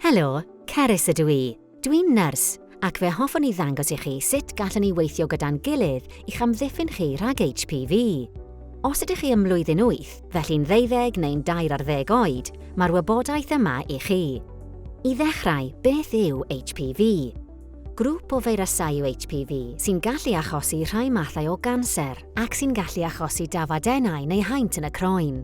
Helo, Cerys ydw i. Dwi'n nyrs, ac fe hoffwn i ddangos i chi sut gallwn ni weithio gyda'n gilydd i'ch amddiffyn chi rhag HPV. Os ydych chi ym mlwyddyn wyth, felly'n ddeuddeg neu'n dair ar ddeg oed, mae'r wybodaeth yma i chi. I ddechrau, beth yw HPV? Grŵp o feirysau yw HPV sy'n gallu achosi rhai mathau o ganser ac sy'n gallu achosi dafadennau neu haint yn y croen.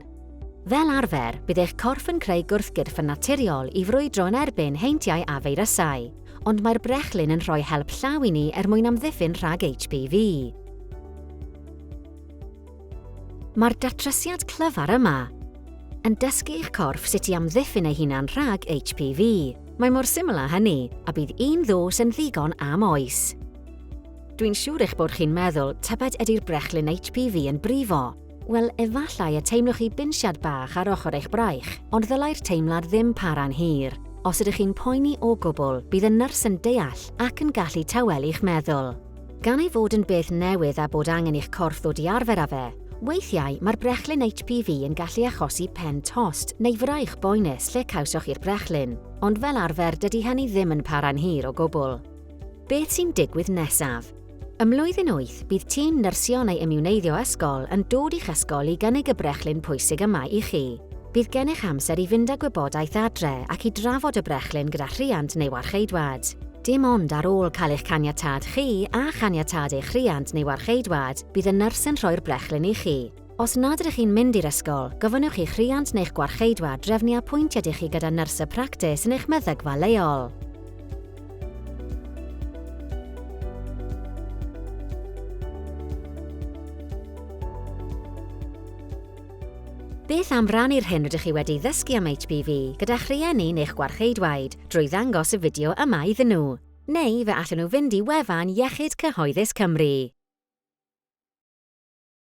Fel arfer, bydd eich corff yn creu gwrthgyrff yn naturiol i frwydro yn erbyn heintiau a feirysau, ond mae'r brechlyn yn rhoi help llaw i ni er mwyn amddiffyn rhag HPV. Mae'r datrysiad clyfar yma yn dysgu eich corff sut i amddiffyn ei hunan rhag HPV. Mae mor syml â hynny, a bydd un ddos yn ddigon am oes. Dwi'n siŵr eich bod chi'n meddwl, tybed ydy'r brechlyn HPV yn brifo? Wel, efallai y teimlwch chi binsiad bach ar ochr eich braich, ond ddylai'r teimlad ddim para'n hir. Os ydych chi'n poeni o gwbl, bydd y nyrs yn deall ac yn gallu tawelu'ch meddwl. Gan ei fod yn beth newydd a bod angen i'ch corff ddod i arfer â fe, weithiau mae'r brechlyn HPV yn gallu achosi pen tost neu fraich boenus lle cawsoch chi'r brechlyn, ond fel arfer dydy hynny ddim yn para'n hir o gwbl. Beth sy'n digwydd nesaf? Ym mlwyddyn wyth, bydd tîm nyrsio neu imiwneiddio ysgol yn dod i'ch ysgol i gynnig y brechlyn pwysig yma i chi. Bydd gennych amser i fynd â gwybodaeth adre ac i drafod y brechlyn gyda rhiant neu warcheidwad. Dim ond ar ôl cael eich caniatâd chi a chaniatâd eich rhiant neu warcheidwad bydd y nyrs yn rhoi'r brechlyn i chi. Os nad ydych chi'n mynd i'r ysgol, gofynnwch i'ch rhiant neu'ch gwarcheidwad drefnu apwyntiad i chi gyda nyrs y practis yn eich meddygfa leol. Beth am rannu'r hyn rydych chi wedi ddysgu am HPV gyda'ch rhieni neu'ch gwarcheidwaid drwy ddangos y fideo yma iddyn nhw? Neu fe allan nhw fynd i wefan Iechyd Cyhoeddus Cymru.